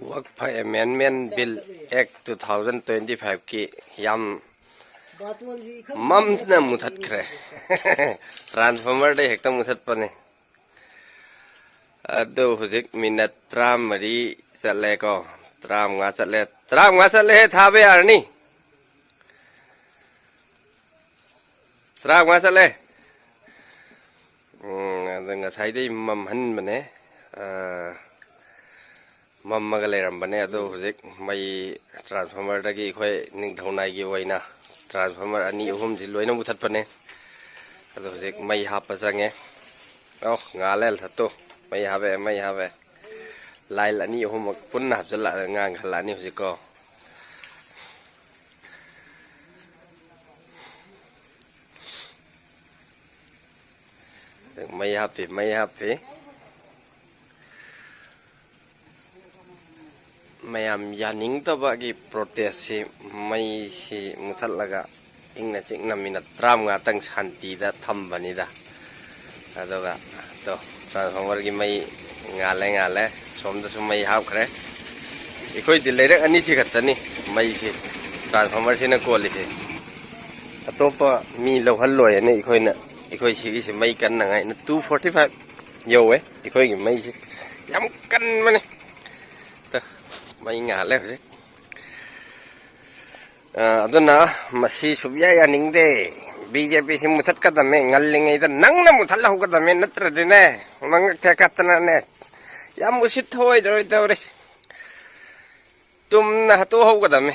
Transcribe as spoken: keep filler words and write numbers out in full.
ꯋꯛꯐ ꯑꯦꯃꯦꯟꯃꯦꯟ bill ꯑꯦꯛ two thousand twenty ꯐꯥꯏꯚꯀꯤ ꯌꯥꯝ ꯃꯝꯅ ꯃꯨꯊꯠꯈ꯭ꯔꯦ꯫ ꯇ꯭ꯔꯥꯟꯁꯐꯣꯔꯃꯔꯗꯩ ꯍꯦꯛꯇ ꯃꯨꯊꯠꯄꯅꯦ꯫ ꯑꯗꯨ ꯍꯧꯖꯤꯛ ꯃꯤꯅꯠ ꯇꯔꯥꯃꯔꯤ ꯆꯠꯂꯦꯀꯣ, ꯇꯔꯥꯃꯉꯥ ꯆꯠꯂꯦ, ꯇꯔꯥꯃꯉꯥ ꯆꯠꯂꯦꯍꯦ, ꯊꯥꯕ ꯌꯥꯔꯅꯤ꯫ ꯇꯔꯥꯃꯉꯥ ꯆꯠꯂꯦ꯫ ꯎꯝ, ꯑꯗ ꯉꯁꯥꯏꯗꯩ ꯃꯝꯍꯟꯕꯅꯦ꯫ ꯑ, ꯃꯝꯃꯒ ꯂꯩꯔꯝꯕꯅꯦ꯫ ꯑꯗꯣ ꯍꯧꯖꯤꯛ ꯃꯩ ꯇ꯭ꯔꯥꯟꯁꯐꯣꯔꯃꯔꯗꯒꯤ ꯑꯩꯈꯣꯏ ꯅꯤꯡꯊꯧꯅꯥꯏꯒꯤ ꯑꯣꯏꯅ ꯇ꯭ꯔꯥꯟꯁꯐꯣꯔꯃꯔ ꯑꯅꯤ ꯑꯍꯨꯝꯁꯤ ꯂꯣꯏꯅ ꯃꯨꯊꯠꯄꯅꯦ꯫ ꯑꯗꯣ ꯍꯧꯖꯤꯛ ꯃꯩ ꯍꯥꯞꯄ ꯆꯪꯉꯦ꯫ ꯑꯣ, ꯉꯥꯜꯂꯦ ꯂꯊꯠꯇꯣ꯫ ꯃꯩ ꯍꯥꯞꯄꯦ, ꯃꯩ ꯍꯥꯞꯄꯦ꯫ ꯂꯥꯏꯟ ꯑꯅꯤ ꯑꯍꯨꯝꯃꯛ ꯄꯨꯟꯅ ꯍꯥꯞꯆꯤꯜꯂꯛꯑꯒ ꯉꯥꯟꯈꯠꯂꯛꯑꯅꯤ ꯍꯧꯖꯤꯛꯀꯣ꯫ ꯃꯩ ꯍꯥꯞꯄꯤ, ꯃꯩ ꯍꯥꯞꯄꯤ꯫ ꯃꯌꯥꯝ ꯌꯥꯅꯤꯡꯗꯕꯒꯤ ꯄ꯭ꯔꯣꯇꯦꯁꯁꯤ, ꯃꯩꯁꯤ ꯃꯨꯊꯠꯂꯒ ꯏꯪꯅ ꯆꯤꯛꯅ ꯃꯤꯅꯠ ꯇꯔꯥꯃꯉꯥꯇꯪ ꯁꯥꯟꯇꯤꯗ ꯊꯝꯕꯅꯤꯗ꯫ ꯑꯗꯨꯒ ꯇꯣ, ꯇ꯭ꯔꯥꯟꯁꯐꯣꯔꯃꯔꯒꯤ ꯃꯩ ꯉꯥꯜꯂꯦ, ꯉꯥꯜꯂꯦ꯫ ꯁꯣꯝꯗꯁꯨ ꯃꯩ ꯍꯥꯞꯈ꯭ꯔꯦ꯫ ꯑꯩꯈꯣꯏꯗꯤ ꯂꯩꯔꯛ ꯑꯅꯤꯁꯤ ꯈꯛꯇꯅꯤ ꯃꯩꯁꯤ, ꯇ꯭ꯔꯥꯟꯁꯐꯣꯔꯃꯔꯁꯤꯅ ꯀꯣꯜꯂꯤꯁꯦ꯫ ꯑꯇꯣꯞꯄ ꯃꯤ ꯂꯧꯍꯜꯂꯣꯏꯅ ꯑꯩꯈꯣꯏꯅ, ꯑꯩꯈꯣꯏ ꯁꯤꯒꯤꯁꯤ ꯃꯩ ꯀꯟꯅꯉꯥꯏꯅ ꯇꯨ ꯐꯣꯔꯇꯤ ꯐꯥꯏꯚ ꯌꯧꯋꯦ ꯑꯩꯈꯣꯏꯒꯤ ꯃꯩꯁꯤ꯫ ꯌꯥꯝ ꯀꯟꯕꯅꯤ꯫ ꯇ, ꯃꯩ ꯉꯥꯜꯂꯦ ꯍꯧꯖꯤꯛ꯫ ꯑ, ꯑꯗꯨꯅ ꯃꯁꯤ ꯁꯨꯛꯌꯥ ꯌꯥꯅꯤꯡꯗꯦ꯫ B J ꯄꯤꯁꯤ ꯃꯨꯊꯠꯀꯗꯝꯃꯦ꯫ ꯉꯜꯂꯤꯉꯩꯗ ꯅꯪꯅ ꯃꯨꯊꯠꯍꯧꯒꯗꯝꯃꯦ, ꯅꯠꯇ꯭ꯔꯗꯤꯅꯦ, ꯃꯉꯛ ꯊꯦꯛꯀꯠꯇꯅꯅꯦ, ꯌꯥꯝ ꯎꯁꯤꯠ ꯊꯧꯑꯣꯏꯗꯧꯔꯤ ꯇꯧꯔꯤ꯫ ꯇꯨꯝꯅ ꯍꯥꯠꯇꯣꯛꯍꯧꯒꯗꯝꯃꯦ꯫